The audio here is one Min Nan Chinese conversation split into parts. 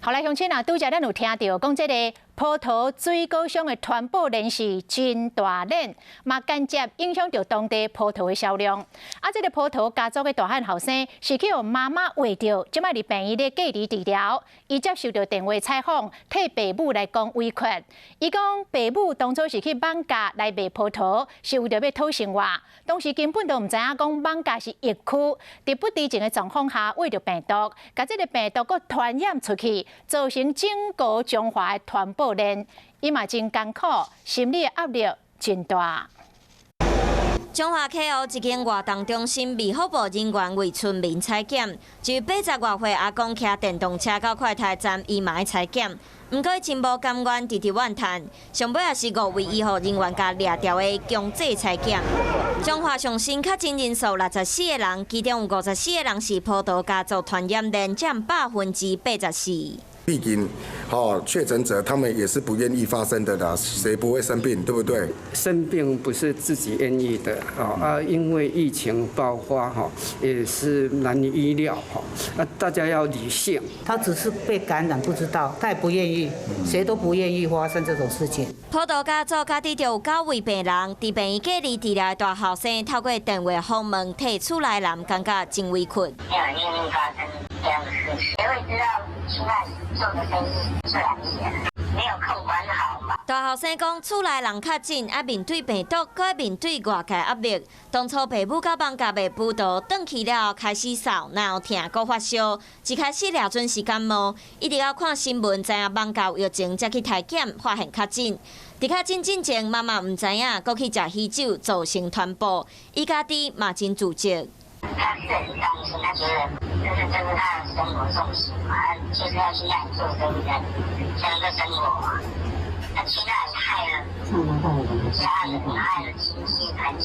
好來，鄉親啊，拄才咱有聽著講，這个葡萄水果商的傳播鏈是真大鏈，嘛間接影響著當地葡萄的銷量。啊，這个葡萄家族的大漢後生是去予媽媽餵著，這擺佇病院咧隔離治療。伊接受著電話採訪，替爸母來講委屈。伊講爸母當初是去艋舺來賣葡萄，是為著欲討生活，當時根本都毋知影講艋舺是疫區，佇不知情的狀況下，餵著病毒，共這个病毒閣傳染出去，造成整個彰化的傳播鏈，伊嘛真艱苦，心理壓力真大。彰化溪湖一間活動中心，衛福部人員為村民採檢，一位80外歲阿公騎電動車到快篩站，伊嘛愛採檢，毋過真無甘願，直直怨嘆，上尾也是五位醫護人員共掠牢的強制採檢。彰化上新確診人數64個人，其中有54個人是葡萄家族傳染鏈，佔84%。畢竟，吼確診者他們也是不願意發生的啦，誰不會生病，對不對？生病不是自己願意的啊，因為疫情爆發哈，也是難以預料哈，啊，大家要理性。他只是被感染，不知道，他也不願意，誰都不願意發生這種事情。葡萄家族家己就有九位病人，佇病院隔離治療的大後生，透過電話訪問，替厝內人感覺真委屈。沒有人願意發生這樣的事情，誰會知道去那裡做個生意做兩年，沒有控管好嘛？大後生講，厝內人確診，啊面對病毒，閣愛面對外界壓力。當初爸母到艋舺賣葡萄，轉去了後開始嗽，腦痛，閣發燒。一開始掠準是感冒，一直到看新聞，知影艋舺有疫情，才去篩檢，發現確診。佇確診進前，媽媽毋知影，閣去食喜酒，造成傳播。伊家己嘛真自責。他是很擔心，他覺得這是他的生活重心嘛，就是要去那裡做生意，才能夠生活嘛。他去那裡害了家人，害了親戚朋友，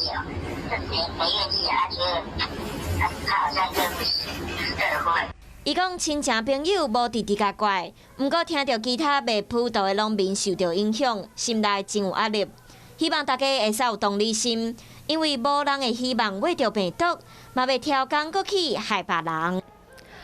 這誰誰願意啊？他覺得他好像對不起社會。伊講親情朋友無直直共怪，毋過聽著其他賣葡萄的農民受著影響，心內真有壓力。希望大家會使有同理心，因為無人會希望秽著病毒，嘛欲刁工閣去害別人。